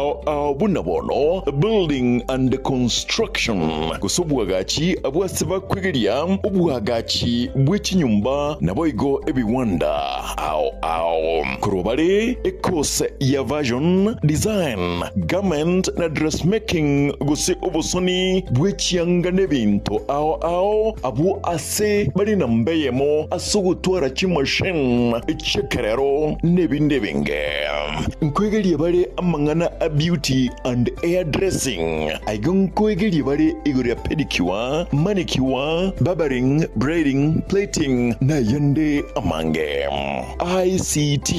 ao ao buna bono Building and Construction, gose obwagachi bw'ase bakwegeria obwagachi bwe chinyomba naboigo ebiwanda ao ao. Korwa bare ecourse ya Version, Design, Garment na Dressmaking gose obosoni bwe chianga n'ebinto ao ao abwo ase bare namba eyemo ase ogotwara chimachine chi'ekerero n'ebinde ebinge. Nkoegeria bare amang'ana a beauty and hair dressing. Aiga nkoegeria bare igoro ya pedicure, manicure, barbering, braiding, plaiting na ayande amange. ICT,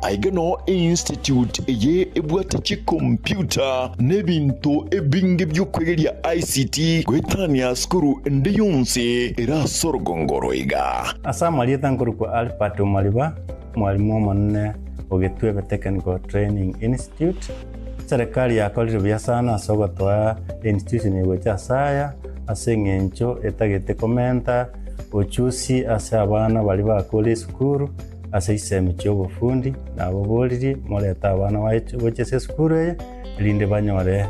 Aiga noo einstitute eye ebwate chikompiuta na ebinto ebinge bi'okwegeria ICT goetania sukuru ende yonsi ere ase orogongo roiga. Ase amarieta nkorokwa Albert Omariba, omwalimu omonene o Getwebe Technical Training Institute. Eserekari yakorire buya sana ase ogotoa einstitution eye gocha ase aya, ase eng'encho etagete komenta ochusi ase abana baria bakure esukuru ase chisemi chia obofundi, naboboririe morete abana baye gocha ase esukuru eye, erinde banyore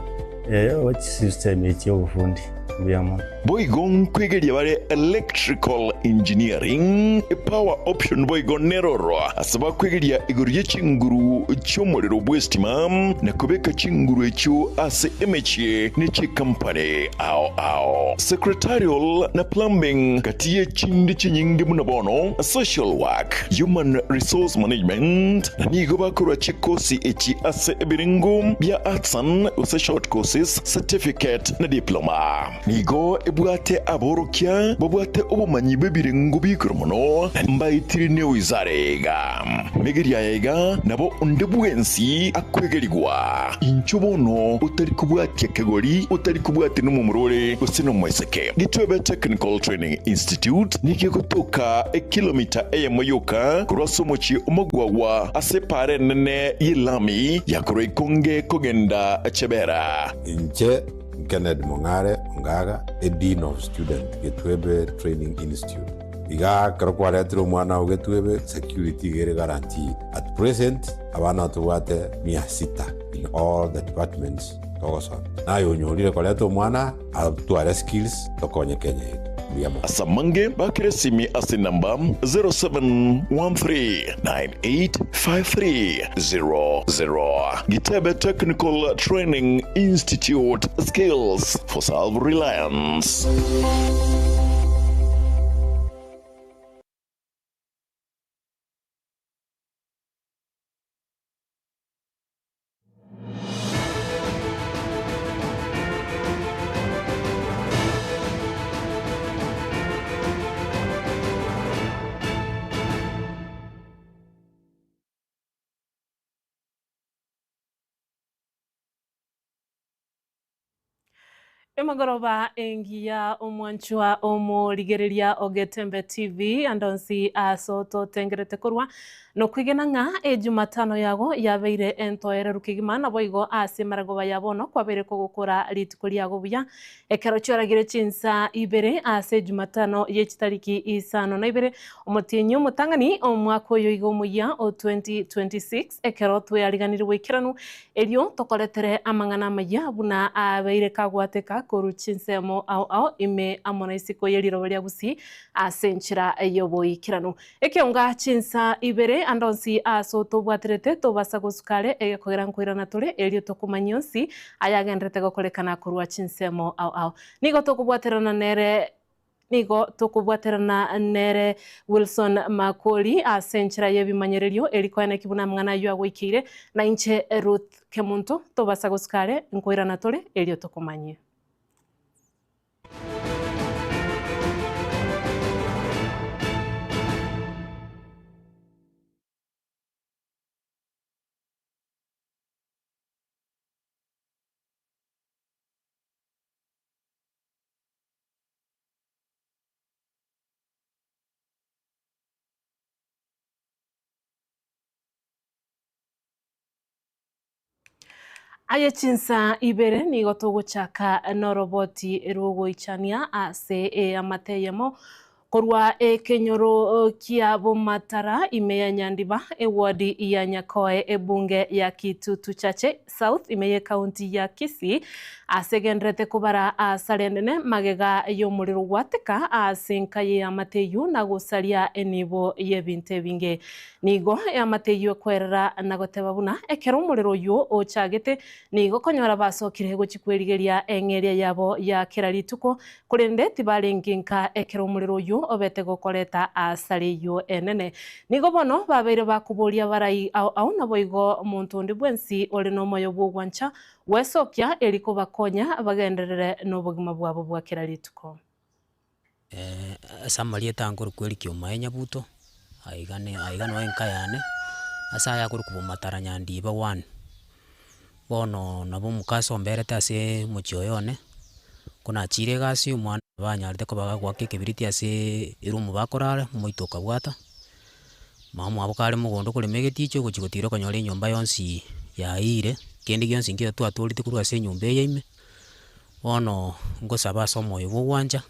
chisemi echi chia obofundi. Mbuya mono. Boigo nkwegeria bare electrical engineering, power option boigo neroro ase bakwegeria igoro ye chinguru chi'omorero bw'estima na kobeka chinguru echio ase emechie ne chikampani ao ao. Secretarial na plumbing gati ye chinde chinyinge buna bono social work, human resource management na nigo bakorwa chikosi echi ase ebirengo bia arts and gose short courses, certificate na diploma. Nigo ebwate aborokia babwate obomanyi bw'ebirengo bi'igoro mono, na mbaetire newizara eye iga. Megeria aya iga nabo onde bwensi akwegerigwa. Inchuo bono otari kobwatia kegori, otari kobwatia nomomura ore gose nomoiseke. Gitwebe Technical Training Institute nigo egotoka ekilomita eyemo yoka korwa ase omochie omogwagwa ase epaara enene y'elami ya korwa Ikonge kogenda Chebera. Inche Kennedy Mong'are Ongaga, a Dean of Student, Getwebe Training Institute. Iga ekero kwaretire omwana oo Getwebe, security iga ere guaranteed. At present, abana tobwate mia sita in all the departments togosomia. Naye onyorire koreta omwana atware skills tokonye Kenya yetu. Mbuya mono. Ase amange bakere esimi ase enamba 0713985300. Gitebe Technical Training Institute, Skills for Self-Reliance. Emagoroba engiya omwanchwa omorigereria o Getembe TV ande onsi ase ototengerete korwa nokwegena ng'a ejumatano yago yabeire entoereru kegima naboigo ase emaragoba ya bono kwabeire kogokora rituko riago buya ekero chioragire chinsa ibere ase ejumatano ye chitariki isano na ibere omotienyi omotang'ani omwaka oyo iga omoyia o 2026 ekero tweariganire boikeranu Erio tokoretere amang'ana amayia buna abeire kagwateka korwa chinsemo ao ao ime amo na isiko ye riroba ria Gusii ase enchera y'oboikeranu. Ekeonga chinsa ibere ande onsi aase otobwaterete tobasa gosuka are egekogera nkoirana tore erio tokomanyie onsi ayagenderete gokorekana korwa chinsemo ao ao. Nigo tokobwaterana nere Nigo tokobwaterana nere Wilson Makori ase enchera y'ebimanyererio eri koeneki buna amang'ana ayio agoikeire, na inche Ruth Kemunto tobasa gosuka are nkoirana tore erio tokomanyie. Aye chinsa ibere nigo togochaka noroboti rw'ogoichania ase eamate eyemo. Korwa ekenyoro kia Bomatara ime ya Nyandiba, eward ya Nyakoe, ebunge ya Kitutu Chache South ime y'ekaunti ya Kisii, ase egendererete kobara asare enene magega y'omorero gwateka ase enka y'eamate eyio na gosaria enibo y'ebinto ebinge. Nigo eamate eyio ekoerera na goteba buna ekero omorero oyio ochagete nigo konyora basokire gochia kwerigeria eng'eria yabo ya kera rituko, korende tibarenge nka ekero omorero oyio obete gokoreta asare eyio enene. Nigo bono babeire bakoboria abarai ao ao naboigo omonto onde bwensi ore nomoyo bw'ogwancha gwesokia eri kobakonya bagenderere nobogima bwabo bwa kera rituko. Ase amarieta ankorokwa Eric Omae Nyabuto, aiga ne aiga noo enka yane, ase aya akorokwa Bomatara Nyandiba one. Bono nabo omokasi omberete aseee omochie oyo one, ko nachire egasi omwana banyarete koba bagoaka ekebiriti aseee eroom bakorara, omoito okabwata, mama omwabo kare mogondo korema egeticha ogochia gotira okonyora enyomba yonsi yaiyire, kende gionsi nkeiyo twatwarete korwa ase enyomba eye ime. Bono ngosaba ase omoyo bw'ogwancha,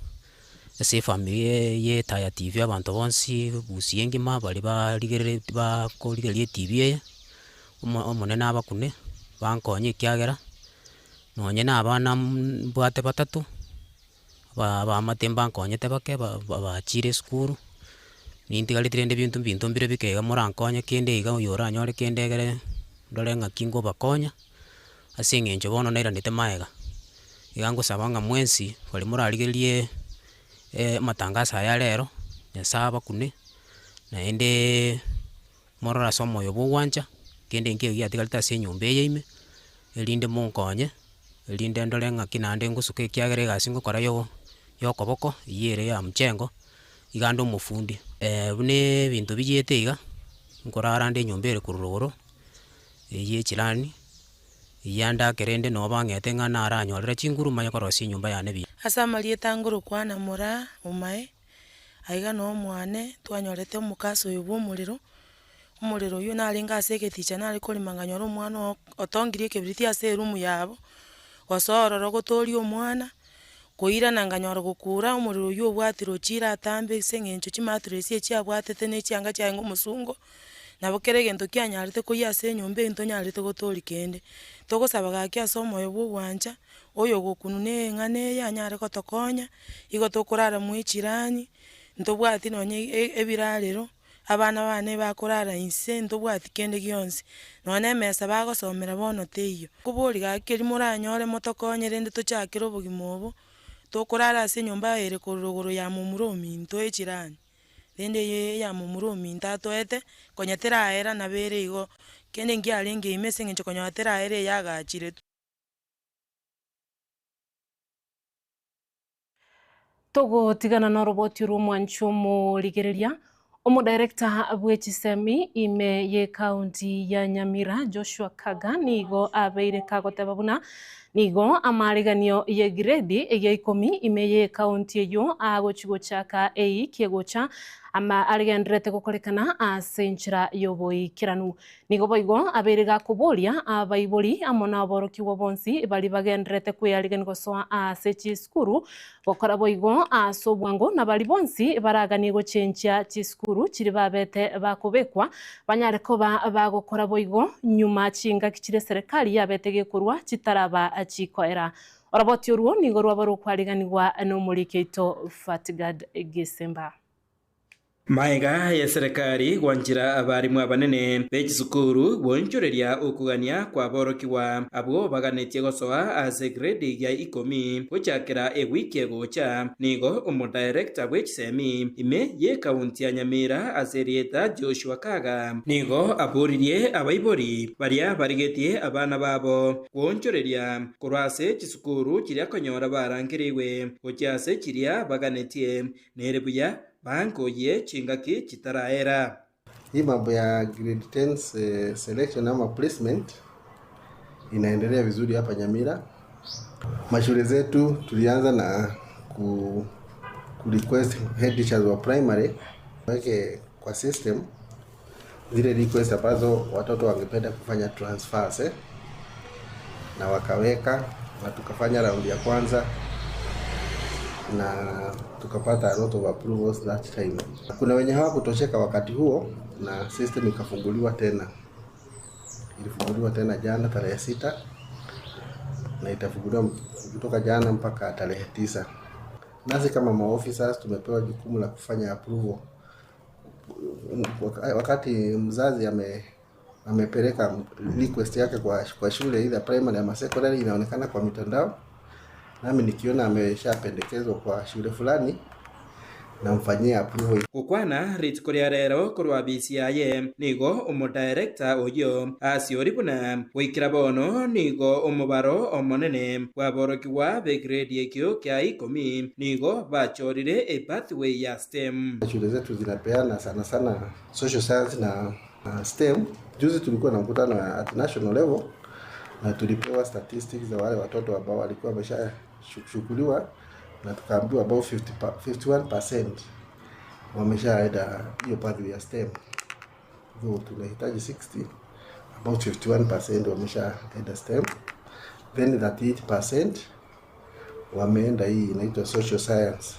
ase efamiri eye ye Etaya TV abanto bonsi gusii engima baria barigerereti bakorigereria etibi eye, omo omonene abakune, bankonye ekiagera, nonye na abana mbwate batato, ba abaamate mbankonyete bake ba bachire esukuru, nintigareti rende ebinto mbinto mbire bike iga morankonye kende iga oyo oranyore kende egere ndore ng'aki nkobakonya. Ase eng'encho bono nairanete magega, iga ngosaba ng'a mwensi baria morarigererie amatangaso aya rero, Nyasae abakune, naendeee morore ase omoyo bwa ogwancha, kende nkeiyo giatigarete ase enyomba eye ime, erinde monkonye, erinde ndore ng'aki naende ngosuka ekiagera egasi ngokora yo ya okoboko, eywo ere ya mchengo, iga nde omofundi. Buna ebinto bichiete iga, nkorara nde enyomba ere korwa rogoro, eywo echirani. Eyio ndakere inde noo bang'ete ng'a naranyorere chinguru manye korosia enyomba yane buya. Ase amarieta ngorokwana moraa omae, aiga noo mwane twanyorete omokasa oyo bwa omorero, omorero oywo narenge ase egeticha nare korema nkanyora omwana oo otongirie ekebiriti ase eroom yabo, gosoa ororo gotoria omwana, koirana nkanyora gokura omorero oywo obwatire ochire atambe ase eng'encho chimatress echi abwatete na echianga chiaye ng'a omosungo. Nabo kera egento kianyarete koyia ase enyomba eye ntonyarete gotoria kende. Togosaba gaki ase omoyo bwa ogwancha, oyogokunwa na eng'ana eye anyare gotokonya, igo tokorara mwa echirani, ntobwati nonye ebirarero, abana bane bakorara inse ntobwati kende gionsi, nonye na emesa bagosomera bono teiyo. Nkoboria gaki keria moranyore motokonye rende tochakere obogima obo, tokorara ase enyomba ere korwa rogoro ya momura ominto echirani. Rende eye eyamomura ominto atoete, konya teraera nabo ere igo, kende nkiarenge ime ase eng'encho konya teraera eyagachiretwe. Togotigana noroboti rw'omwanchi omorigereria, Omodirector bw'echisemi ime y'ecounty ya Nyamira Joshua Kaga nigo abeire kagoteba buna Nigo amaariganio y'egiredi egia ikomi ime y'ekaunti eyio agochia gochaka eiki egocha ama aregendererete gokorekana ase enchera y'oboikeranu. Nigo boigo abeire gakoboria abaibori amo naborokigwa bonsi baria bagendererete kwearigania gosoa ase chisukuru gokora boigo ase obwango na baria bonsi baraganie gochenchia chisukuru chiria babete bakobekwa banyare koba bagokora boigo nyuma chingaki chiria eserekari yabete gekorwa chitaraba chikoera. Oroboti orwo nigo rwaba rokwariganigwa nomoriki oito Fatgard Gisimba. Magega y'eserekari gwanchera abarimu abanene be chisukuru gwoonchoreria okogania kw'aborokigwa abwo baganetie gosoa ase egredi ya ikomi gochakera ewiki egocha, nigo omodirector bw'echisemi ime y'ekaunti ya Nyamira ase erieta Joshua Kaga, nigo aboririe abaibori baria barigetie abana babo gwoonchoreria korwa ase chisukuru chiria konyora barangereigwe gochia ase chiria baganetie nere buya Bankoyie chingaki chitaraera. Hii mambo ya grade 10 selection ama placement inaendelea vizuri hapa Nyamira. Mashule zetu tulianza na ku, ku request head teachers wa primary weke kwa system zile request ambazo watoto wangependa kufanya transfers eh? Na wakaweka na tukafanya raundi ya kwanza. na tukapata a lot of approvals that time. Kuna wenye hawakutosheka wakati huo na system ikafunguliwa tena, ilifunguliwa tena jana tarehe 6 na itafunguliwa kutoka jana mpaka tarehe 9. Nasi kama maofficers tumepewa jukumu la kufanya approval wakati mzazi amepeleka request yake kwa shule either primary ama secondary, inaonekana kwa mitandao, nami nikiona ameshapendekezwa kwa shule fulani namfanyia approval. Gukwana rituko ria rero korwa BCIA nigo omudirector oyo asiori buna gwikira bono nigo omubaro omonene bwaborokiwa be grade ekio kia 10 nigo bachorire a pathway ya STEM. Shule zetu zinapeana sana sana social science na STEM. Juzi tulikuwa na mkutano at national level na tulipewa statistics za wale watoto ambao walikuwa wameshachukuliwa na tukaambiwa about 51% wameshaenda hiyo pathway ya STEM. Though tunahitaji 60, about 51% wameshaenda STEM, then 38% wameenda hii inaitwa social science,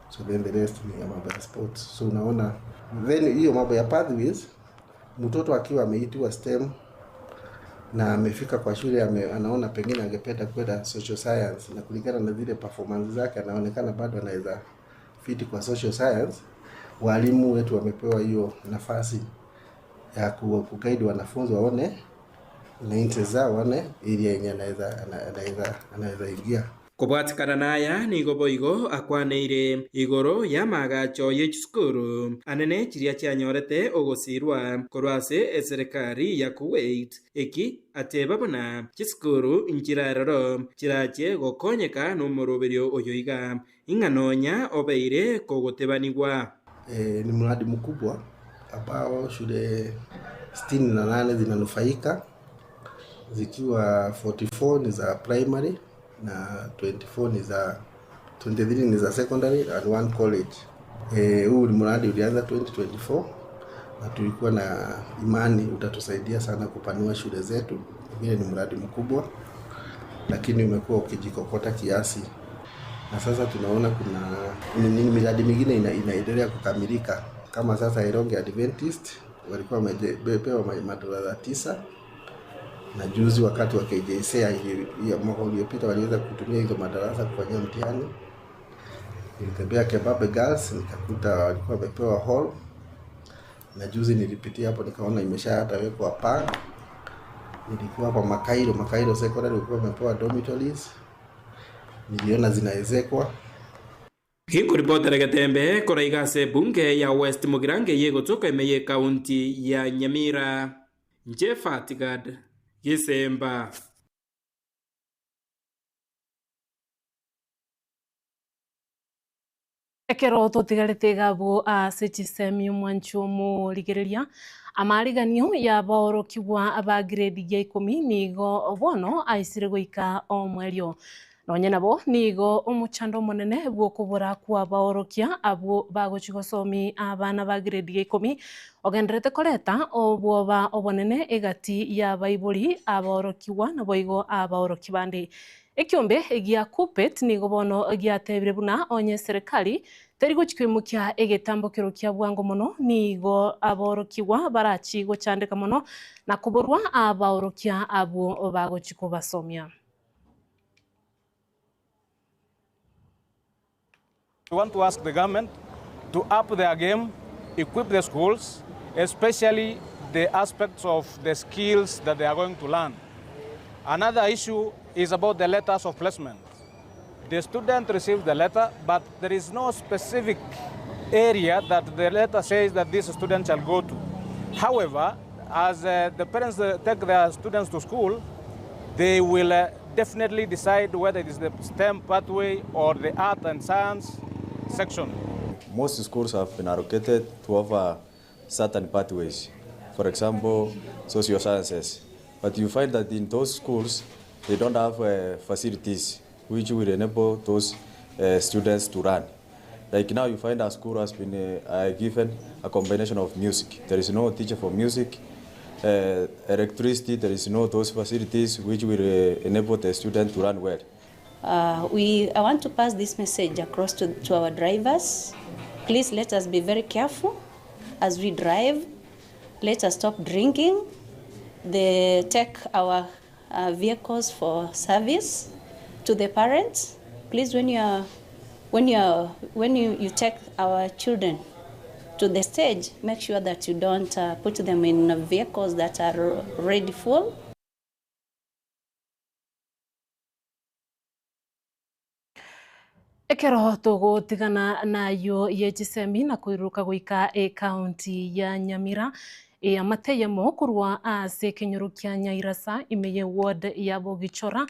so then the rest ni ya mambo ya sports. So unaona, then hiyo mambo ya pathways, mtoto akiwa ameitiwa STEM na amefika kwa shule anaona pengine angependa kwenda social science, na kulingana na zile performance zake anaonekana bado anaweza fiti kwa social science. Walimu wetu wamepewa hiyo nafasi ya kuguide wanafunzi waone na interest zao, waone ili yenye anaweza ingia. Kobwatikana naya nigo boigo akwaneire igoro ya magacho ye chisukuru anene chiria chianyorete ogosirwa korwa ase eserikari ya Kuwait eki ateba buna chisukuru nchirarero chirache gokonyeka n'omoroberio oyo iga ing'anonya obeire kogotebanigwa. Ni mradi mkubwa ambao shule 68 zinanufaika zikiwa 44 ni za primary na 24 ni za 23 ni za secondary and one college. Huu ni mradi ulianza 2024 na tulikuwa na imani utatusaidia sana kupanua shule zetu. Vile ni mradi mkubwa, lakini umekuwa ukijikokota kiasi, na sasa tunaona kuna miradi mingine inaendelea kukamilika. Kama sasa Ironge Adventist walikuwa wamepewa madarasa 9 na juzi wakati wa KJSEA ya mwaka uliopita waliweza kutumia hizo madarasa kufanyia mtihani. Nilitembea Kebabe Girls nikakuta walikuwa wamepewa hall, na juzi nilipitia hapo nikaona imesha hata wekwa paa. Nilikuwa hapa Makairo Secondary walikuwa wamepewa dormitories, niliona zinaezekwa. Gikuripotera Getembe koraiga ase bunge ya West Mugirange yegotoka ime ye county ya Nyamira. Nje Fatigad Gisemba. Ekero tutigarite gabo ase chisemi omwancho omorigereria amariganio yabaorokiwa ba grade ya 10 nigo bono aisire goika omwerio nonye nabo nigo omochando omonene bwokobora kwa baorokia abwo bagochi gosomi abana ba grade ya 10 ogenderete koreta obwoba obonene egati ya baibori abaorokiwa naboigo abaoroki bande ekiombe gia Kuppet nigo bono giatebire buna onye serikali teri gochikwimukia egetambokero kia bwango mono nigo aborokiwa barachi gochandeka mono na kuborwa abaorokia abwo bagochi kobasomia. We want to ask the government to up their game, equip the schools, especially the aspects of the skills that they are going to learn. Another issue is about the letters of placement. The student receives the letter, but there is no specific area that the letter says that this student shall go to. However, as the parents take their students to school, they will definitely decide whether it is the STEM pathway or the art and science section. Most schools have been allocated to offer certain pathways, for example, social sciences. But you find that in those schools, they don't have facilities which will enable those students to run. Like now you find a school has been given a combination of music. There is no teacher for music, electricity, there is no those facilities which will enable the student to run well. We, I want to pass this message across to, to our drivers. Please let us be very careful as we drive. Let us stop drinking. They take our vehicles for service. To the parents, please when you are, when you are, when you, you take our children to the stage, make sure that you don't put them in vehicles that are already full. Ekero togotigana nayio ye chisemi na koiruruka goika ekaunti ya Nyamira, eamate eyemo korwa ase ekenyoro kia Nyairasa ime ye ward ya Bogichora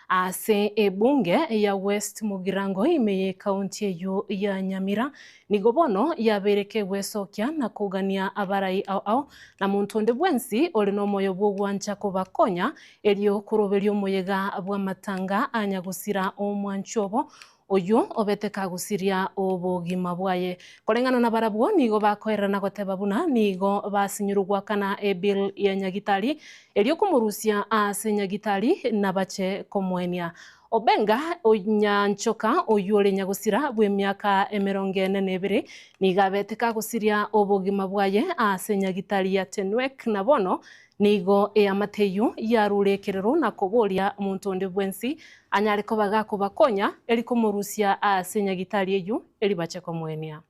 ase ebunge ya West Mugirango ime ye ekaunti eyio ya Nyamira nigo bono yabeire kegwesokia na kogania abarai ao ao na monto onde bwensi ore nomoyo bw'ogwancha kobakonya Erio koroberia omoyega bw'amatanga a nyagosira omwanchi obo, oyio obete kagosiria obogima bwaye. Koreng'ana nabarabwo nigo bakoererana goteba buna nigo basinyirwe goakana ebill ya nyagitari, erio komorusia aase nyagitari nabache komoenia. Obenga Nyanchoka oyio ore nyagosira bw'emiaka emerongo ene na ebere nigo abete kagosiria obogima bwaye aase nyagitari ya Tenwek na bono Nigo eamate eyio yarure ekerero na koboria omonto onde bwensi anyare koba gakobakonya, eri komorusia aase nyagitari eyio, eri bache komoenia.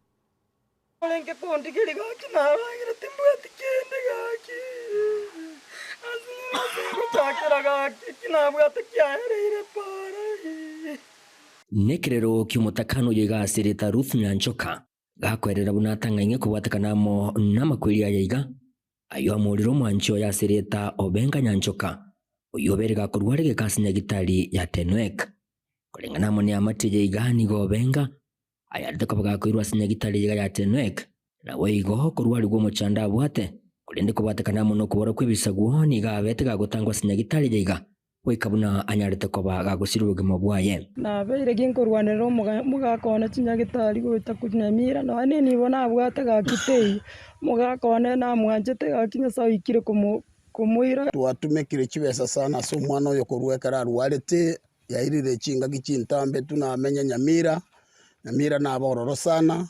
Orenge kondigeria gaki naragere timbwati kende gaki, ase ase ngochakera gaki eki nabwate kiaereire para. Nekerero ki'omotakani oyo iga ase erieta Ruth Nyanchoka, Gakoerera buna atang'aing'e kobwatekana amo namakweri aya iga, ayio amorire omwanchi oye ase erieta Obenga Nyanchoka, oyio obeire gakorwa are geka ase nyagitari ya Tenwek. Koreng'ana amo neamate eye iga nigo Obenga ayarete koba gakoirwa ase nyagitari eye iga ya Tenwek, naboigo korwarigwa omochando abwate, korende kobwatekana amo nokobora kw'ebisaguo nigo abete gagotangwa ase nyagitari eye iga goika buna anyarete koba gagosiria obogima bwaye. Nabeire ginkorwanerera omogaka one chinyagitari gocha konyamira, nonya nenibo nabwate gaki teiyo, omogaka one namwanchete gaki Nyasae oikire komoira. Twatumekire chibesa sana ase omwana oyo korwa ekero arwarete, yairire chingaki chintambe tu namenya Nyamira, Nyamira naba ororo sana,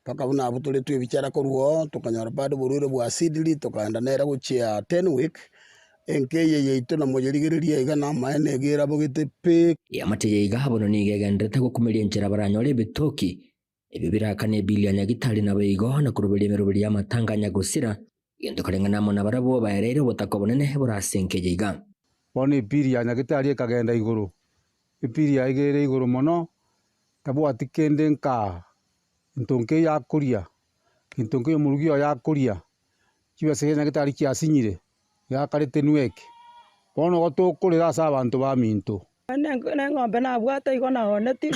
mpaka buna abwo toretwe ebichara korwa oo, tokanyora bado oborwaire bwa acidly, tokaenda nere gochia Tenwek, enka eye yaito namoyerigereria iga namaene iga erabogete pi. Eamate eye iga bono nigo egendererete gokumeria enchera baranyore ebitoki ebio birakane ebili ya nyagitari naboigo na koruberia emeroberi y'amatanga a nyagosira, egento kareng'ana amo nabarabwo baereire obotaka obonene bore ase enka eye iga. Bono ebili ya nyagitari ekagenda igoro, ebili yaye iga ere igoro mono, tabwati kende nkaa. Gento nkeiyo akoria, gento nkeiyo omorugi oye akoria, chibesa eria nyagetari chiasinyire, giakarete nweke. Bono igo tokorera ase abanto baminto. Neng'ombe nabwate igo naoneti,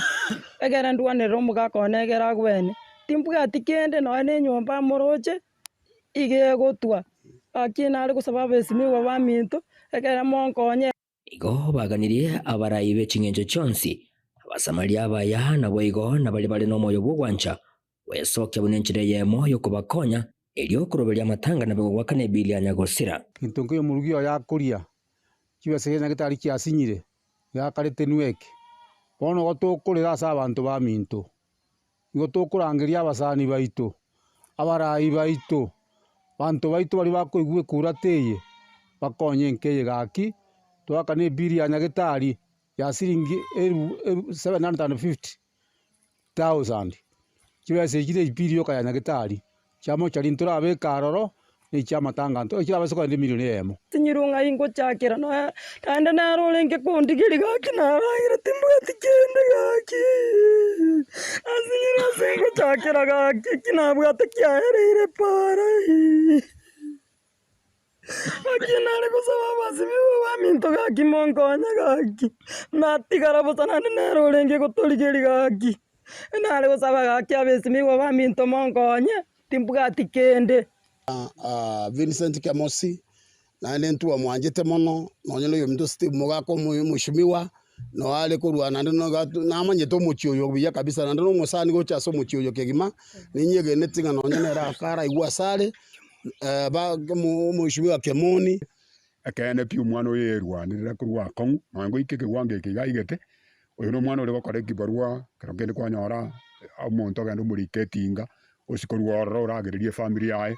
egere ndwanerere omogaka one egere agwene. Timbwati kende nonya na enyomba amoroche, iga egotwa. Gaki nare gosaba abesimigwa baminto, ekere monkonye. Igo baganirie abarai be ching'encho chionsi, Abasamaria abaya, naboigo nabaria bare nomoyo bw'ogwancha, gwesokia buna enchera eyemo y'okobakonya, erio koroberia amatanga nabe gogoakana ebili ya nyagosira. Gento nkeiyo omorugi oye akoria, chibesa eria nyagetari chiasinyire, giakarete nweke. Bono igo tokorera ase abanto baminto, Nigo tokorangeria abasani baito, abarai baito, abanto baito baria bakoigwa ekurata eye, bakonye enka eye gaki, toakane ebili ya nyagetari ya siringi elifu 750,000, chibesa echio na ebili yoka ya nyagetari, chiamochari ntorabeke aroro, na echiamatanga nto chirabase kogenda emilion eyemo. Tinyirwe ng'ai ngochakera nonya naende nere orenge kondigeria gaki naragera timbwati kende gaki, nasinyirwe ase ngochakera gaki eki nabwate kiaereire para ii. Gaki nare gosaba abasibigwa baminto gaki monkonye gaki, natigara bosa naende nere orenge gotorigeria gaki, nare gosaba gaki abesimigwa baminto monkonye. Timbwati kende. Vincent Kemosi, naende ntwamwanchete mono, nonye na oyominto Steve Mogaka omoshimiwa, noo are korwa naende namanyete omochie oyo buya kabisa, naende na omosani gocha ase omochie oyo kegima, ninyegeneti ng'a nonye nere akaraigwe asare, omoshimiwa Kemoni. Ekeene pi omwana oyo erwanerera korwa akong'u, nonya goika ekewango eke iga aigete. Oyo na omwana ore gokora ekibarua, ekero kende kwanyora omonto ogenda omorika etinga, ase korwa ororo oragererie efamiri yaye,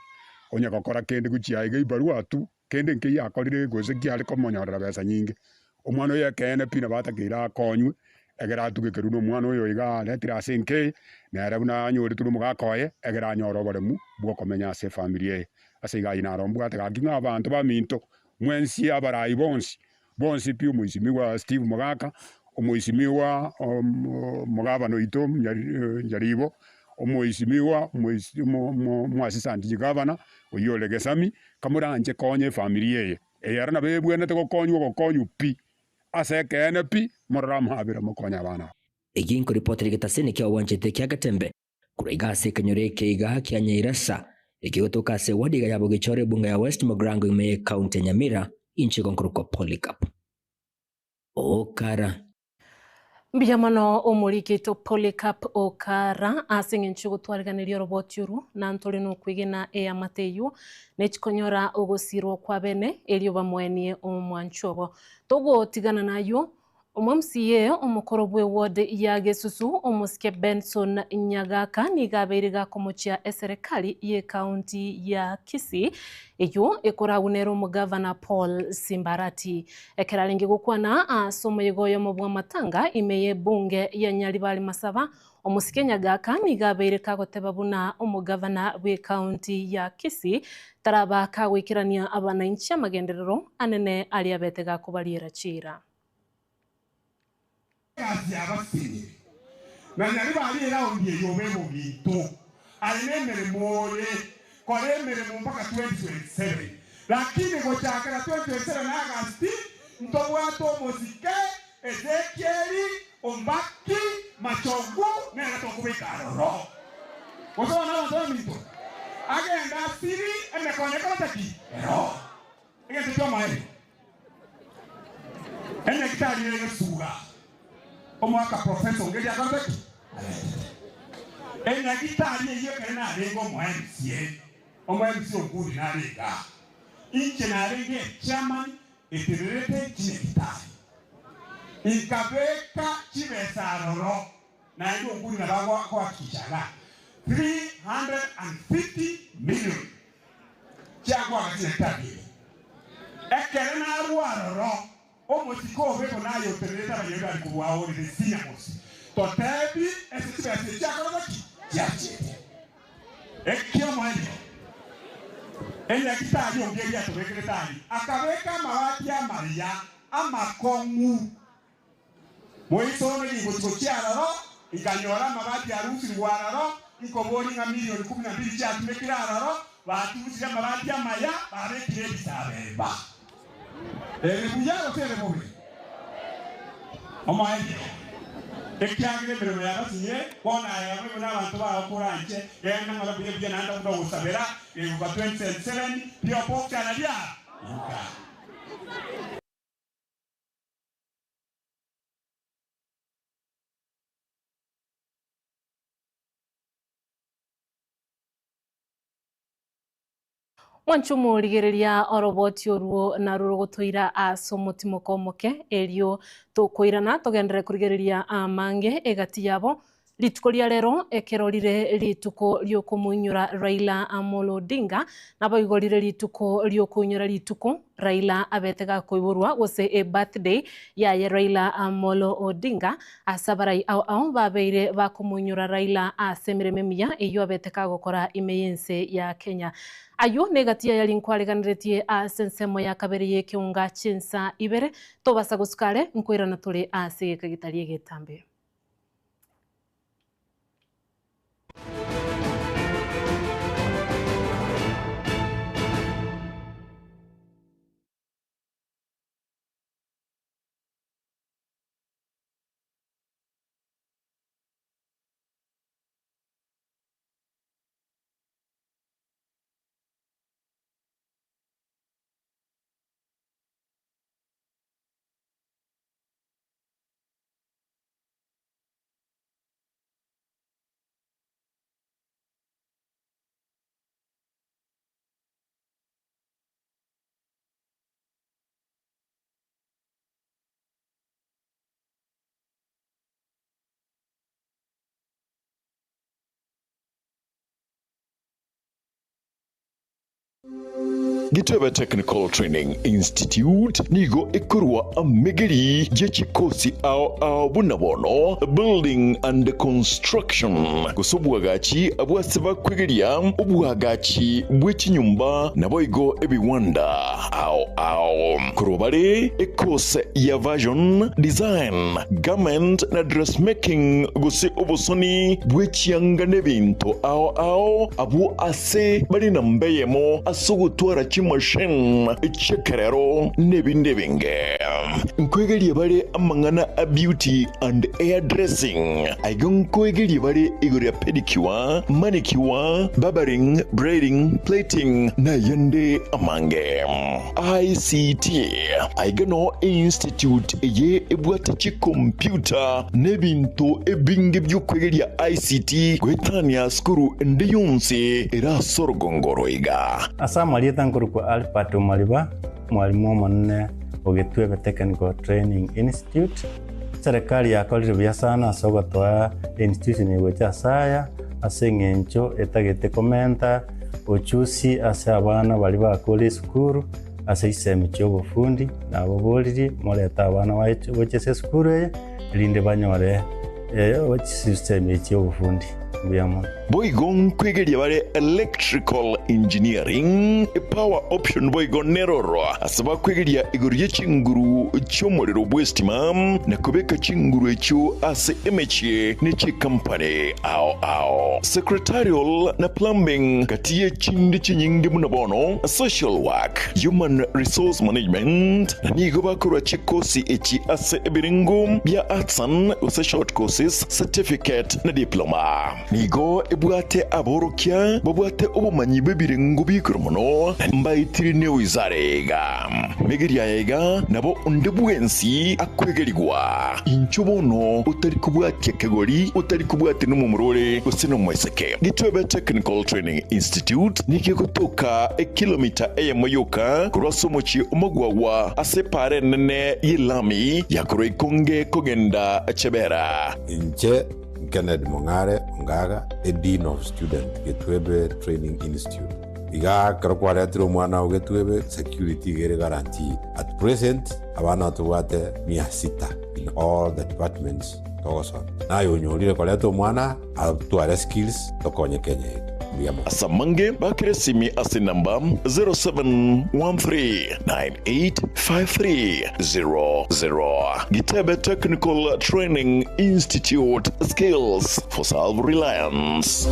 onye gokora kende gochia iga ebarua tu, kende nkeiyo akorire gose kiare komonyorera besa nyinge. Omwana oyo ekeene pi nabo atakeire akonywe, ekero atugekerwe na omwana oyo iga aretire ase enka eye, nere buna anyoretwe na omogaka oye, ekero anyore oboremu bwa okomenya ase efamiri eye. Ase iga ayio naro mbwate gaki ng'a abanto baminto, mwensi abarai bonsi, bonsi pi omoisimigwa Steve Mogaka, omoisimigwa omogabana oito Njaribo, omoisimigwa omoassistant gavana oyio ore Gesami, kamoranche konya efamiri eye. Eye ero nabo ebwenerete gokonywa ogokonywa pi, ase ekeene pi, morore amabera mokonye abana aba. Eki nkoripotera egetaseni kia obwanchete kia Getembe korwa iga ase ekenyoro eke iga kia Nyairasa, ekegotoka ase eward iga ya Bogichoro ebunge ya West Mugirango ime ye county ya Nyamira, inche igo nkorokwa Polycarp Okara. Mbuya mono omoriki oito Polycarp Okara ase eng'encho y'ogotwariganeria oroboti orwo, na ntore nokwegena eamate eyio nechikonyora ogosirwa kwa bene erio bamoenie omwancho obo. Togotigana nayio, Omo-MCA omokoro bw'eward ya Gesusu, omosike Benson Nyagaka nigo abeire gakomochia eserekari y'ecounty ya Kisii eyio ekoragwa nere omogavana Paul Simbarati. Ekero arenge gokwana ase omoyega oyomo bw'amatanga ime y'ebunge ya Nyaribari Masaba, omosike Nyagaka nigo abeire kagoteba buna omogavana bw'ecounty ya Kisii taraba kagoikerania abanainchi amagenderero anene aria abete gakobariera chiira. Egasi y'abasinyi, na nyaribari eraundi eye obe bominto. Aye nemeremo ore kora emeremo mpaka 2027, lakini gochakera 2027 Agasti ntobwate omosike Ezekieli Ombaki Machogu nere tokobeka aroro. Gose bono abanto baminto agende asiri emekono ekorete ki? Ero. Egento ki'omoerio, enyagitari ere gesuga, omwaka professor ongeria akorete ki? Aretete. Enyagitari eyio ekero narenge omo MCA, omo MCA Onkundi nare igaa, inche narenge echairman etenerete chinyagitari. Inkabeka chibesa aroro, naende Onkundi nabo agohakikisha igaa, 350 million. Chiagwaga chinyagetari ebi. Ekero narua aroro, omosike obe buna aye otenerete Abayahudi korwa aorire Sinyamosi, totebi ase chibesa echi chiakorete ki? Chiachiete. Eki'omoerio, enyagitari onge eria atobekerete aria, akabeka amabati amaya amakong'u. Moisone ningochia gochia aroro, nkanyora amabati arusirwe aroro, nkoboria ng'a milioni kumi na mbili chiatumekire aroro, baturusirie amabati amaya, babekire ebisabeba. Ere buya gose ere bobe? Omoerio, ekiagera emeremo yabasinyire, bono aye abe buna abanto bao koranche, genda ng'ora buya buya naende buna ogosabera, gegoka 2027, P.O. Box anaria, Yuka. Mwanche omorigereria oroboti orwo narwo rogotoira ase omotimoko omoke, erio tokoirana togenderere korigereria amange egati yabo. Rituko ria rero ekero rire rituko riokomoinyora Raila Amolo Odinga, naboigo rire rituko riokoinyora rituko Raila abete gakoiborwa gose e birthday yaye Raila Amolo Odinga. Ase abarai ao ao babeire bakomoinyora Raila ase emeremo emiya eyio abete kagokora ime y'ense ya Kenya. Ayio negati yaye rinkwareganeretie ase ensemo ya kabere y'ekeunga chinsa ibere. Tobasa gosuka are, nkoirana tore ase egeka getari egetambe. Gitebe Technical Training Institute nigo ekorwa amegeri ye chikosi ao ao buna bono Building and Construction gose obwagachi bw'ase bakwegeria obwagachi bwe chinyomba naboigo ebiwanda ao ao. Korwa bare ekose ya Fashion Design, Garment na Dressmaking gose obosoni bwe chianga n'ebinto ao ao abwo ase bare namba eyemo ase ogotwara chimachine chi'ekerero n'ebinde ebinge. Nkoegeria bare amang'ana a beauty and hair dressing. Aiga nkoegeria bare igoro ya pedicure, manicure, barbering, braiding, plating na ayande amange. ICT, Aiga noo einstitute eye ebwate chikompyuta na ebinto ebinge bi'okwegeria ICT goetania sukuru ende yonsi ere ase orogongo oro iga. Ase amarieta nkorokwa Albert Omariba, omwalimu omonene o Gitwebe Technical Training Institute. Eserekari yakorire buya sana ase ogotoa einstitution eye gocha ase aya, ase eng'encho etagete komenta ochusi ase abana baria bakure esukuru ase chisemi chi'obofundi, nababoririe morete abana baye gocha ase esukuru eye, erinde banyore chisemi chi'obofundi. Mbuya mono. Boigo nkwegeria bare electrical engineering, power option boigo neroro ase bakwegeria igoro ye chinguru chi'omorero bw'estima na kobeka chinguru echio ase emechie ne chikampani ao ao. Secretarial na plumbing gati ye chinde chinyinge buna bono social work, human resource management na nigo bakorwa chikosi echi ase ebirengo bia artisan gose short courses, certificate na diploma. Nigo ebwate aborokia babwate obomanyi bw'ebirengo bi'igoro mono, na mbaetire newizara iga. Megeria aya iga nabo onde bwensi akwegerigwa. Inchuo bono otari kobwatia kegori, otari kobwatia nomomura ore gose nomoiseke. Gitwebe Technical Training Institute nigo egotoka ekilomita eyemo yoka korwa ase omochie omogwagwa ase epaara enene y'elami ya korwa Ikonge kogenda Chebera. Inche Kennedy Mong'are Ongaga, a Dean of Student, Getwebe Training Institute. Iga ekero kwaretire omwana oo Getwebe, security iga ere guaranteed. At present, abana tobwate mia sita in all the departments togosoma. Naye onyorire koreta omwana atware skills tokonye Kenya yaito. Mbuya mono. Ase amange bakere esimi ase enamba 0713985300. Gitebe Technical Training Institute, Skills for Self-Reliance.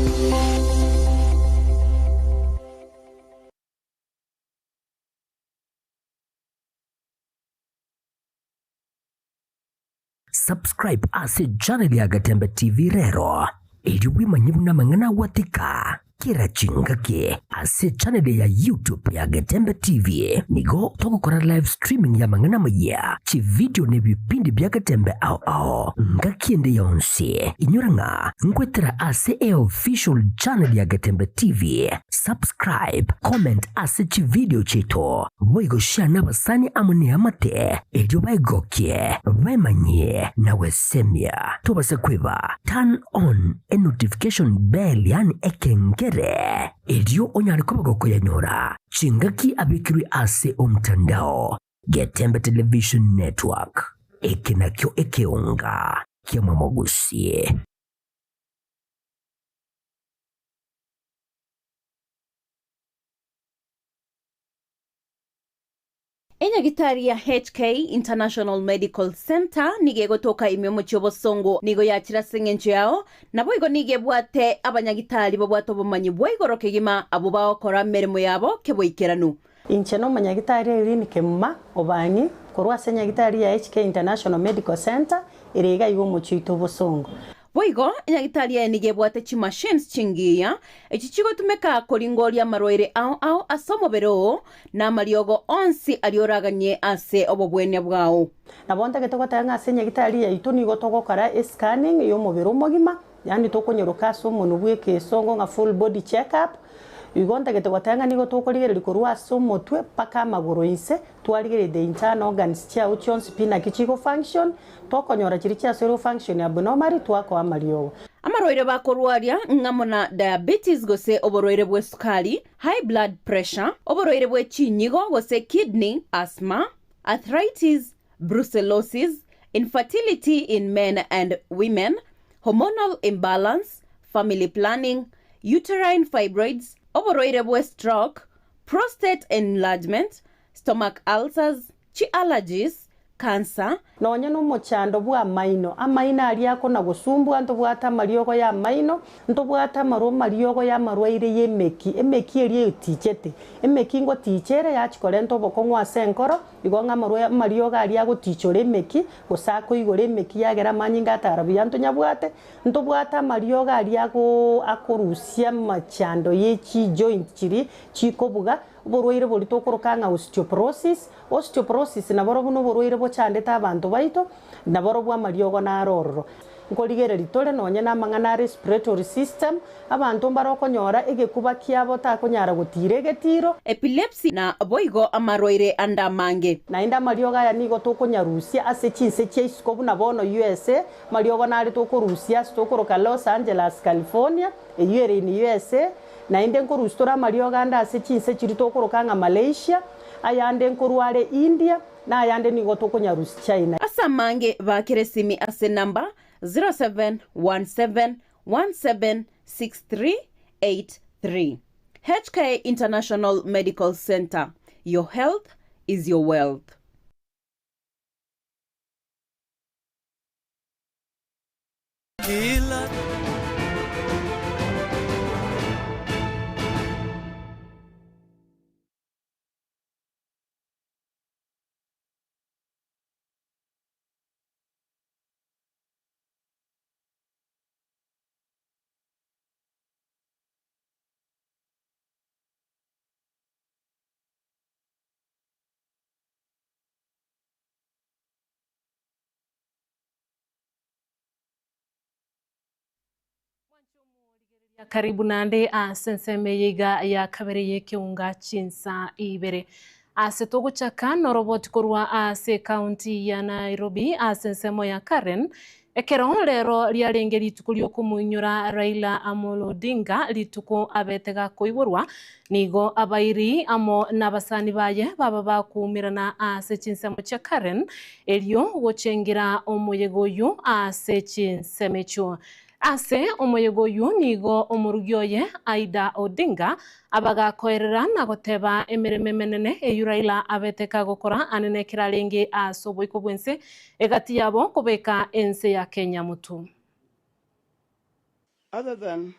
Subscribe ase channel ya Gatembe TV rero, erio bwemanye buna amang'ana agwatika kera chingaki ase channel ya YouTube ya Getembe TV. Nigo togokora live streaming y'amang'ana amayia, chividio na ebipindi bia Getembe ao ao ngaki ende yonsi. Inyora ng'a nkwetera ase eofficial channel ya Getembe TV. Subscribe, comment ase chividio chiaito, boigo share nabasani amo neamate erio baegokie, baemanyie na gwesemia. Tobasa kweba turn on e notification bell yaani ekengere erio onyare koba gokoyanyora chingaki abekirwe ase omtandao. Getembe Television Network, eke nakio ekeonga ki'amamogusie. Enyagitari ya HK International Medical Centre nigo egotoka ime omochie obosongo, nigo yachire ase engencho yao, naboigo nigo ebwate abanyagitari babwate obomanyi bwa igoro kegima abwo bagokora emeremo yabo keboikeranu. Inche nomonyagitari Irene Kemuma Obang'i korwa ase enyagitari ya HK International Medical Centre ere iga iga omochie oito obosongo. Boigo, enyagitari eye nigo ebwate chimachines chingiya, echi chigotumeka koringoria amarwaire ao ao ase omobere oo, na amariogo onsi aria oraganie ase obobwenia bwao. Nabo ntagete goteba ng'a ase enyagitari yaito nigo togokora escanning y'omobere omogima, yaani tokonyeroka ase omonwe bw'ekeesongo ng'a full body check up, igo ntagete goteba ng'a nigo tokorigereria korwa ase omotwe mpaka amagoro inse, twarigereria the internal organs chiao chionsi pi naki chigo function, Tokonyora chiria chiasoirwe function abnormally twakoa amariogo. Amarwaire bakorwaria ng'amo na diabetes gose oborwaire bw'esukari, high blood pressure, oborwaire bwe chinyigo gose kidney, asthma, arthritis, brucellosis, infertility in men and women, hormonal imbalance, family planning, uterine fibroids, oborwaire bwe stroke, prostate enlargement, stomach ulcers, chi allergies, cancer, Nonye nomochando bw'amaino, amaino aria akona-gosumbua, ntobwate amariogo y'amaino, ntobwate amarwa amariogo y'amarwaire y'emeki, emeki eria etichete. Emeki ngoticha ere yachia korenta obokong'u ase enkoro, igo ng'a amarwa amariogo aria agotichora emeki, gose akoigora emeki yagera amanyinga atara buya ntonyabwate, ntobwate amariogo aria agoo akorusia amachando ye chijoint chiria chikobuga, oborwaire boria tokoroka ng'a osteoporosis, Osteoporosis naborobwo noborwaire bochandete abanto baito, naborobwo amariogo naro ororo. Nkorigereria tore nonye namang'ana a respiratory system, abanto mbare okonyora egekuba kiabo takonyara gotiira egetiro. Epilepsy na boigo amarwaire ande amange. Naende amariogo aya nigo tokonyarusia ase chinse chia isiko buna bono USA, amariogo nare tokorusia ase tokoroka Los Angeles, California, eyio ere in USA, naende nkorusia tore amariogo ande ase chinse chiria tokoroka ng'a Malaysia, Ayande nkorwa are India, na ayande nigo tokonyarusia China. Ase amange baakere esimi ase namba 0717176383. HK International Medical Centre, your health is your wealth. Kila Karibu naende ase ensemo eye iga ya kabere y'ekeunga chinsa ibere. Ase togochaka noroboti korwa ase ekaunti ya Nairobi ase ensemo ya Karen, ekero rero riarenge rituko riokomoinyora Raila Amolo Odinga rituko abete gakoiborwa, nigo abairi amo nabasani baye baba bakoumerana ase chinsemo chia Karen erio gochengera omoyega oyio ase chinsemo echio. Ase omoyega oyio nigo omorugi oye Aida Odinga abagakoerera na goteba emeremo emenene eyio Raila abete kagokora ane nekero arenge ase oboiko bw'ense egati yabo kobeka ense ya Kenya motwe. Other than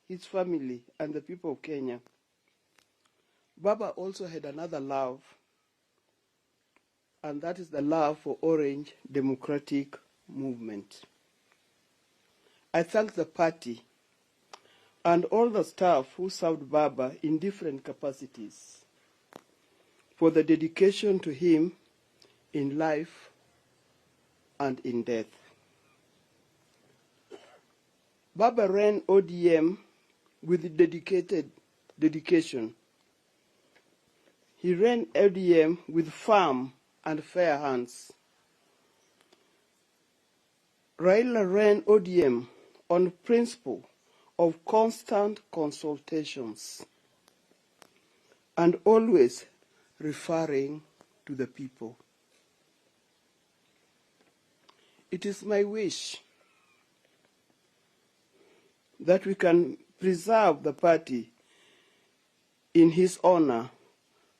his family and the people of Kenya, Baba also had another love and that is the love for Orange Democratic Movement. I thank the party and all the staff who served Baba in different capacities for the dedication to him in life and in death. Baba ran ODM with dedicated dedication. He ran ODM with firm and fair hands. Raila ran ODM on principle of constant consultations and always referring to the people. It is my wish that we can preserve the party in his honor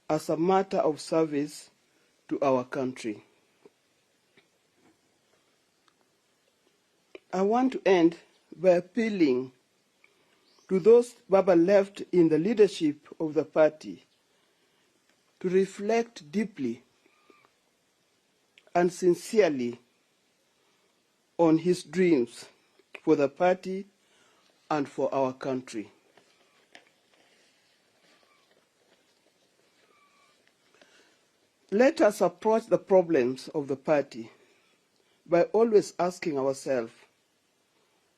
as a matter of service to our country. I want to end by appealing to those Baba left in the leadership of the party to reflect deeply and sincerely on his dreams for the party and for our country. Let us approach the problems of the party by always asking ourselves,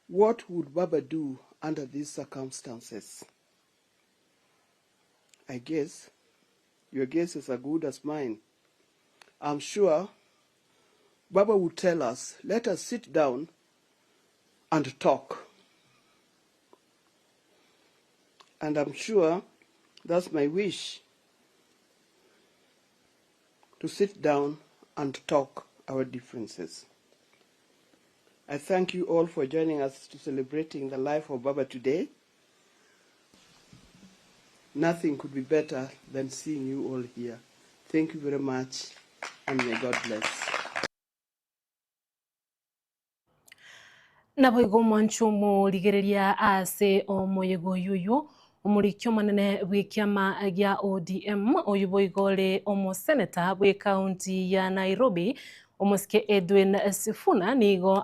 what would Baba do under these circumstances? I guess your guess is as good as mine. I'm sure Baba would tell us, let us sit down and talk. And I'm sure that's my wish, to sit down and talk our differences. I thank you all for joining us to celebrating the life of Baba today. Nothing could be better than seeing you all here. Thank you very much, and may God bless. Naboigo omwanche omorigereria ase omoyega oyio oyio, omoriki omonene bw'ekiama gia ODM, oyio boigo ore omoseneta bw'ecounty ya Nairobi, omosike Edwin Sifuna nigo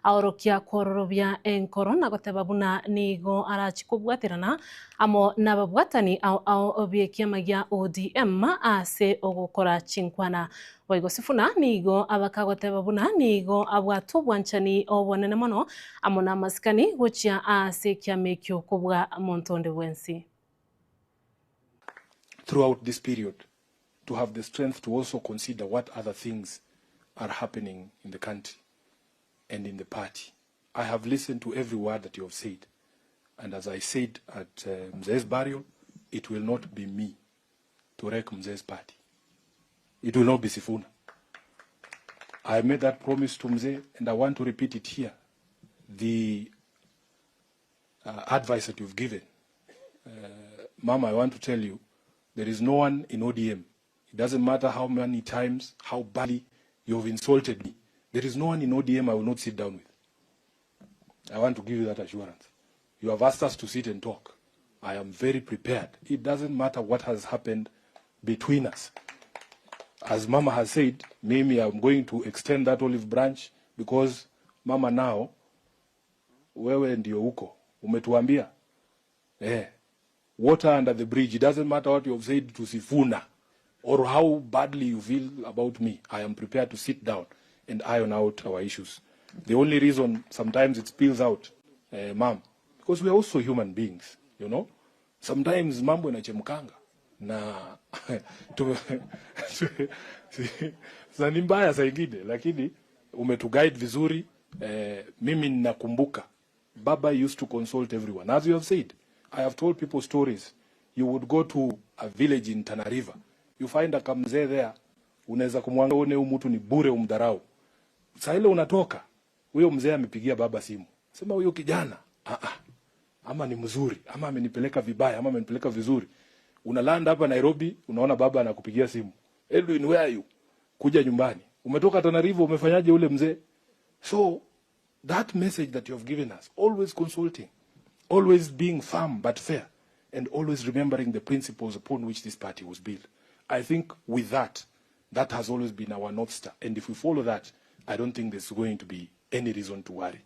aorokia kwororobia enkoro na goteba buna nigo arachie kobwaterana amo nababwatani ao ao b'ekiama gia ODM ase ogokora chinkwana. Boigo Sifuna nigo abakagoteba buna nigo abwate obwanchani obonene mono amo namasikani gochia ase ekiama ekio kobua monto onde bwensi. Throughout this period to have the strength to also consider what other things are happening in the country and in the party. I have listened to every word that you have said and as I said at uh, Mzee's burial, it will not be me to wreck Mzee's party. It will not be Sifuna. I made that promise to Mzee and I want to repeat it here. The uh, advice that you've given, uh, Mama, I want to tell you, there is no one in ODM. It doesn't matter how many times, how badly you've insulted me. There is no one in ODM I will not sit down with. I want to give you that assurance. You have asked us to sit and talk. I am very prepared. It doesn't matter what has happened between us. As Mama has said, maybe I'm going to extend that olive branch because Mama now, wewe ndio uko. Umetuambia. Eh, water under the bridge. It doesn't matter what you have said to Sifuna or how badly you feel about me. I am prepared to sit down and iron out our issues. The only reason sometimes it spills out, eh, ma'am, because we are also human beings, you know. Sometimes mambo inachemkanga na na ni mbaya saa ingine, lakini umetuguide vizuri. Eh, mimi ninakumbuka Baba used to consult everyone. As you have said, I have told people stories. You would go to a village in Tana River. You find a kamzee there. Unaweza kumwanga uone huyu mtu ni bure umdharau. Saa ile unatoka, huyo mzee amepigia baba simu. Sema huyo kijana, ah ah. Ama ni mzuri, ama amenipeleka vibaya, ama amenipeleka vizuri. Unalanda hapa Nairobi, unaona baba anakupigia simu. Edwin, where are you? Kuja nyumbani. Umetoka Tana River, umefanyaje ule mzee? So that message that you have given us, always consulting, always being firm but fair, and always remembering the principles upon which this party was built. I think with that, that has always been our North Star. And if we follow that, I don't think there's going to be any reason to worry.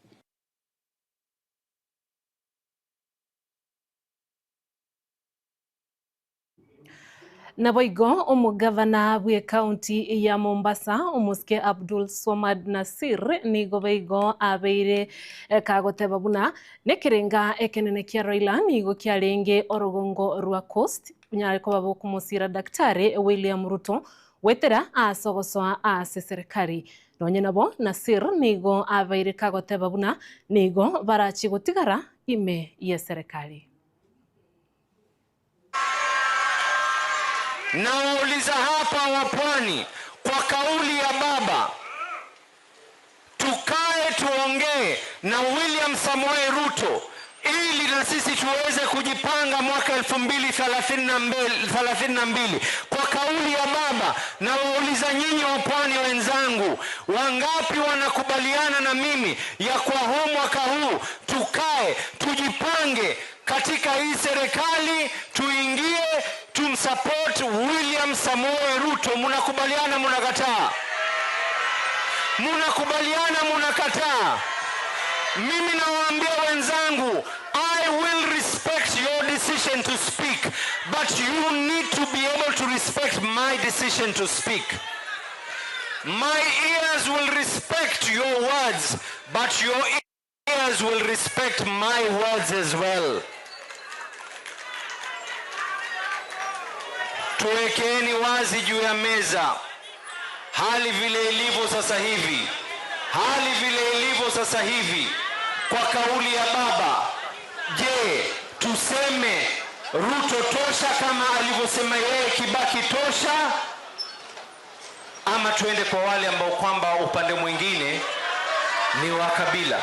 Naboigo omogavana bw'ekaunti ya Mombasa omosike Abdul Swamad Nasir nigo baigo abeire eh, kagoteba buna nekerenga ekenene kia Raila nigo kiarenge orogongo rwa Coast nyare koba bokomosira Daktari William Ruto wetera ase ogosoa ase serikali nonye nabo Nasir nigo abeire kagoteba buna nigo barachi gotigara ime ya serikali. Nawauliza hapa wa pwani, kwa kauli ya baba, tukae tuongee na William Samoei Ruto ili na sisi tuweze kujipanga mwaka 2032. Kwa kauli ya baba, nawauliza nyinyi wa pwani wenzangu, wangapi wanakubaliana na mimi ya kwa huu mwaka huu tukae tujipange katika hii serikali tuingie tumsupport William Samoei Ruto. Munakubaliana? Munakataa? Munakubaliana? Munakataa? Mimi nawaambia wenzangu, I will respect your decision to speak, but you need to be able to respect my decision to speak. My ears will respect your words, but your ears will respect my words as well. Tuwekeeni wazi juu ya meza hali vile ilivyo sasa hivi, hali vile ilivyo sasa hivi, kwa kauli ya baba. Je, Tuseme Ruto tosha kama alivyosema yeye Kibaki tosha, ama tuende kwa wale ambao kwamba upande mwingine ni wa kabila.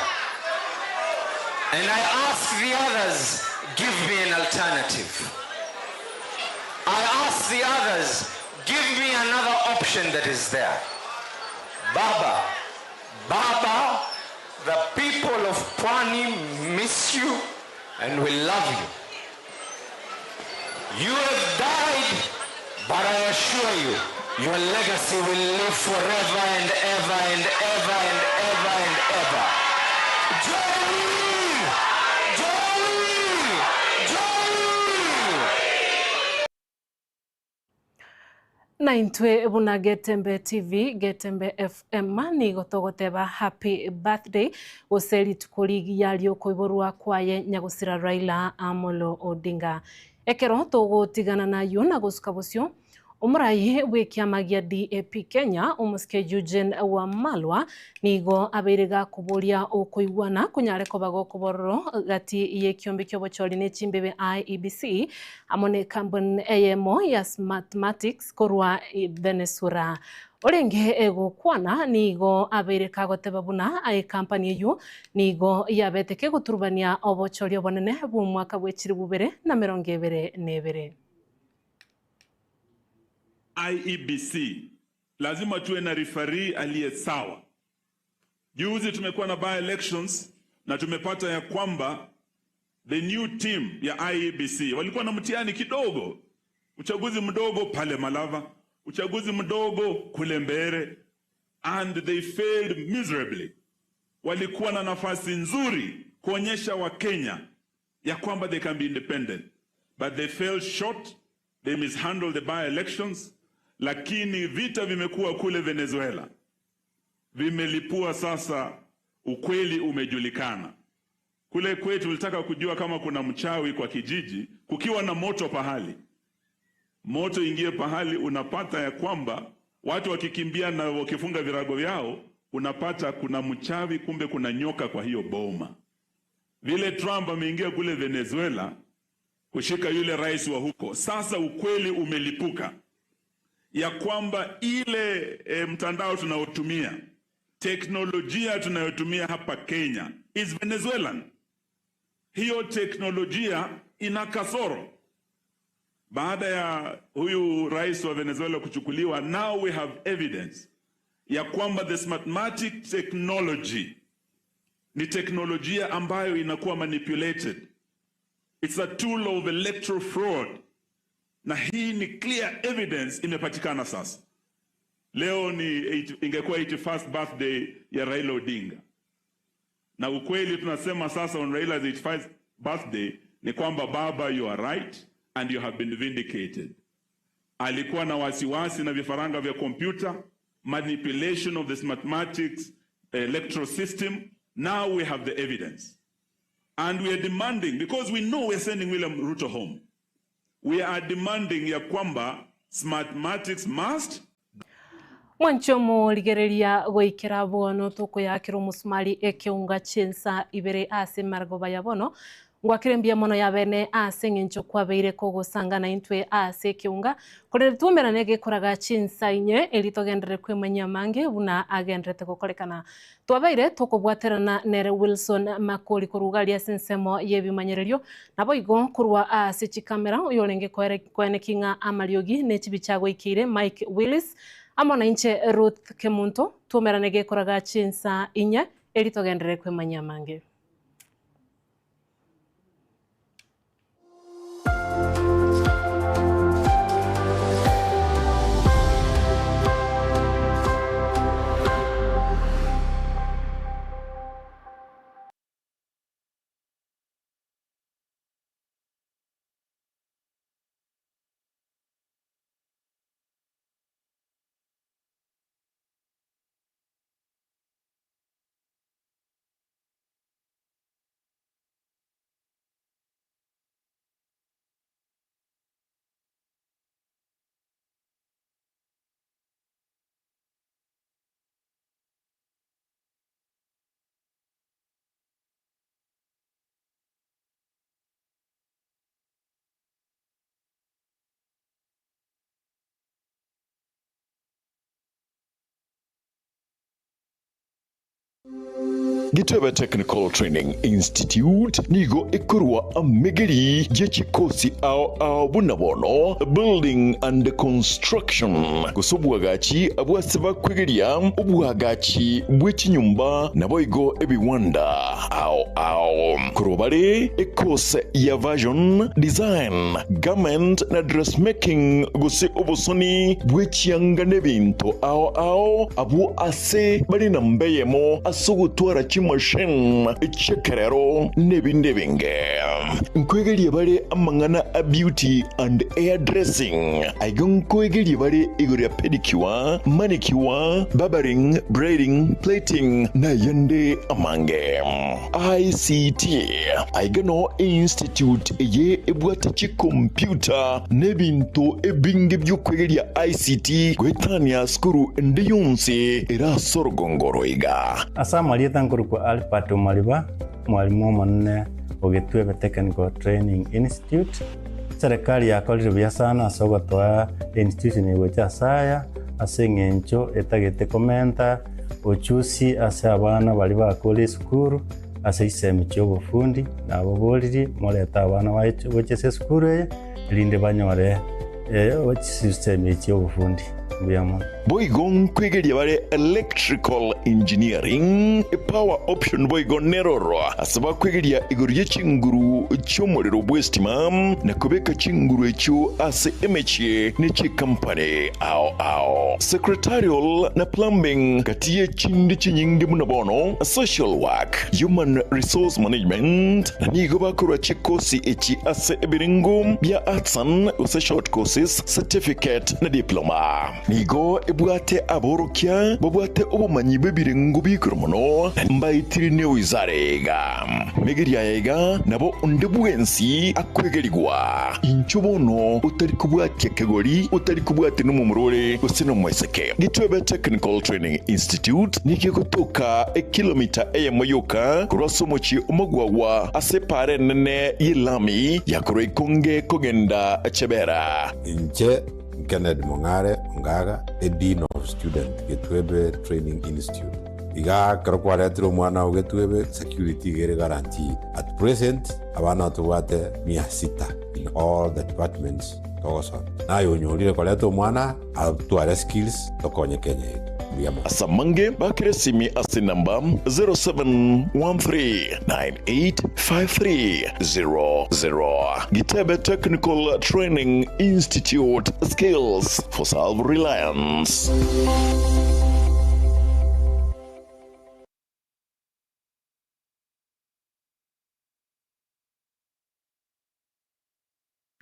And I ask the others, give me an alternative. I ask the others, give me another option that is there. Baba, Baba, the people of Pwani miss you and we love you. You have died, but I assure you, your legacy will live forever and ever and ever and ever and ever. Joey! Joey! Joey! Na intwe buna Getembe TV, Getembe FM nigo togoteba happy birthday gose rituko rigiya riokoiborwa kwaye nyagosira Raila Amolo Odinga. Ekero togotigana nayo na gosuka bosio omorai bw'ekiama gia DAP Kenya omosike Eugene Wamalwa nigo abeire gakoboria okoigwana konyare koba gokobororo gati y'ekiombe kia obochori na echimbebe IEBC amo na ekampuni eyemo ya Smartmatics korwa Venezuela. Orenge egokwana nigo abeire kagoteba buna ekampani eywo nigo yabete kegoturubania obochori obonene bwa omwaka bwa 2022. IEBC lazima tuwe na referee aliye sawa. Juzi tumekuwa na by elections na tumepata ya kwamba the new team ya IEBC walikuwa na mtihani kidogo, uchaguzi mdogo pale Malava, uchaguzi mdogo kule Mbeere, and they failed miserably. Walikuwa na nafasi nzuri kuonyesha Wakenya ya kwamba they can be independent, but they fell short, they mishandled the by elections. Lakini vita vimekuwa kule Venezuela, vimelipua sasa, ukweli umejulikana. Kule kwetu tulitaka kujua kama kuna mchawi kwa kijiji, kukiwa na moto pahali, moto ingie pahali, unapata ya kwamba watu wakikimbia na wakifunga virago vyao, unapata kuna mchawi, kumbe kuna nyoka kwa hiyo boma. Vile Trump ameingia kule Venezuela kushika yule rais wa huko, sasa ukweli umelipuka ya kwamba ile mtandao tunaotumia, teknolojia tunayotumia hapa Kenya is Venezuelan. Hiyo teknolojia ina kasoro. Baada ya huyu rais wa Venezuela kuchukuliwa, now we have evidence ya kwamba the Smartmatic technology ni teknolojia ambayo inakuwa manipulated. It's a tool of electoral fraud, na hii ni clear evidence imepatikana sasa. Leo ni ingekuwa 81st birthday ya Raila Odinga, na ukweli tunasema sasa on Raila's 81st birthday ni kwamba baba, you are right and you have been vindicated. Alikuwa na wasiwasi na vifaranga vya kompyuta, manipulation of the Smartmatics electoral system. Now we have the evidence and we are demanding, because we know we are sending William Ruto home, we are demanding ya kwamba Smartmatics must Mwancho morigereria goikera bono tukuyakira omusumari ekeunga chinsa ibere ase margoba ya bono ngwakire mbia mono ya bene ase ng'encho kwabeire kogosangana intwe ase ekeunga korere tumerane gekoraga chinsa inye eri togendere kwemanyia mange buna agenderete gokorekana. Twabeire tukobwaterana nere Wilson Makori korugaria ase ensemo yebimanyererio nabo igo korwa ase chikamera oyorenge koenekinga amariogi ne chibicha goikeire Mike Willis amo na inche Ruth Kemunto tumerane gekoraga chinsa inye eri togendere kwemanyia mange. Gitebe Technical Training Institute nigo ekorwa amegeri ye chikosi ao ao buna bono Building and Construction gose obwagachi bw'ase bakwegeria obwagachi bwe chinyomba naboigo ebiwanda ao ao. Korwa bare ekose ya Fashion Design, Garment na Dressmaking gose obosoni bwe chianga n'ebinto ao ao abwo ase bare namba eyemo ase ogotwara chimachine chi'ekerero n'ebinde ebinge. Nkoegeria bare amang'ana a beauty and hair dressing. Aiga nkoegeria bare igoro ya pedicure, manicure, barbering, braiding, plating na ayande amange. ICT, Aiga noo einstitute eye ebwate chikompyuta na ebinto ebinge bi'okwegeria ICT goetania sukuru ende yonsi ere ase orogongo oro iga. Ase amarieta nkorokwa Albert Omariba, mwalimu omonene o Gitwebe Technical Training Institute. Serikali yakorire buya sana ase ogotoa institution eye gocha ase aya, ase eng'encho etagete komenta ochusi ase abana baria bakore esukuru, ase chisemi chia obofundi, nababoririe morete abana baye gocha ase esukuru eye, erinde banyore chisemi chia obofundi. Mbuya mono. Boigo nkwegeria bare electrical engineering, power option boigo neroro ase bakwegeria igoro ye chinguru chi'omorero bw'estima na kobeka chinguru echio ase emechie ne chikampani ao ao. Secretarial na plumbing gati ye chinde chinyinge buna bono social work, human resource management na nigo bakorwa chikosi echi ase ebirengo bia artisan gose short courses, certificate na diploma. Nigo ebwate aborokia babwate obomanyi bw'ebirengo bi'igoro mono, na mbaetire newizara iga. Megeria aya iga nabo onde bwensi akwegerigwa. Inchuo bono otari kobwatia kegori, otari kobwatia nomomura ore gose nomoiseke. Gitwebe Technical Training Institute nigo egotoka ekilomita eyemo yoka korwa ase omochie omogwagwa ase epaara enene y'elami ya korwa Ikonge kogenda Chebera. Inche Kennedy Mong'are Ongaga, a Dean of Student, Getwebe Training Institute. Iga ekero kwaretire omwana oo Getwebe, security iga ere guaranteed. At present, abana tobwate mia sita in all the departments togosoma. Naye onyorire koreta omwana atware skills tokonye Kenya yetu. Mbuya mono. Ase amange bakire esimi ase enamba 0713985300. Gitebe Technical Training Institute, Skills for Self-Reliance.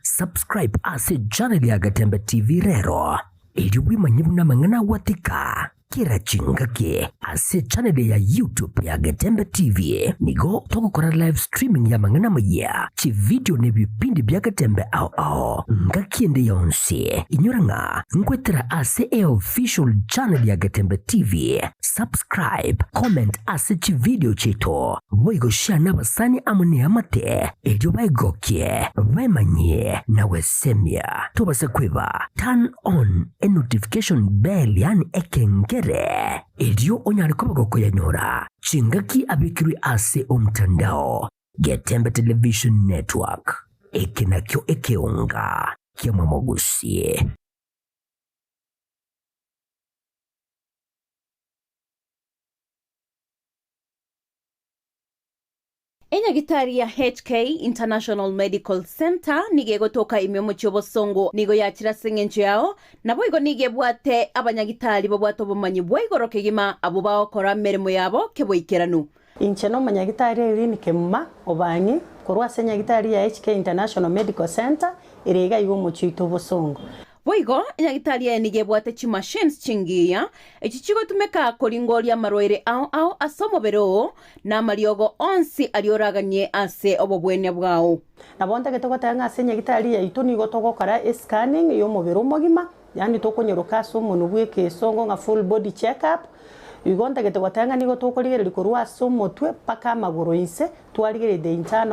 Subscribe ase channel ya Gatembe TV rero, erio bwemanye buna amang'ana agwatika kera chingaki ase channel ya YouTube ya Getembe TV. Nigo togokora live streaming y'amang'ana amayia, chividio na ebipindi bia Getembe ao ao ngaki ende yonsi. Inyora ng'a nkwetera ase eofficial channel ya Getembe TV. Subscribe, comment ase chividio chiaito, boigo share nabasani amo neamate erio baegokie, baemanyie na gwesemia. Tobasa kweba turn on enotification bell yaani ekengere erio onyare koba gokoyanyora chingaki abekirwe ase omtandao. Getembe Television Network, eke nakio ekeonga kiamwamogusie. Enyagitari ya HK International Medical Centre nigo egotoka ime omochie obosongo nigo yachire ase eng'encho yao, naboigo nigo ebwate abanyagitari babwate obomanyi bwa igoro kegima abwo bagokora emeremo yabo keboikeranu. Inche nomonyagitari Irene Kemuma Obang'i korwa ase enyagitari ya HK International Medical Centre ere iga iga omochie oito obosongo. Boigo, enyagitari eye nigo ebwate chimachines chingiya, echi chigotumeka koringoria amarwaire ao ao ase omobere oo, na amariogo onsi aria oraganie ase obobwenia bwao. Nabo ntagete goteba ng'a ase enyagitari yaito nigo togokora escanning y'omobere omogima, yaani tokonyeroka ase omonwe bw'ekeesongo ng'a full body check up, igo ntagete goteba ng'a nigo tokorigereria korwa ase omotwe mpaka amagoro inse, twarigereria the internal.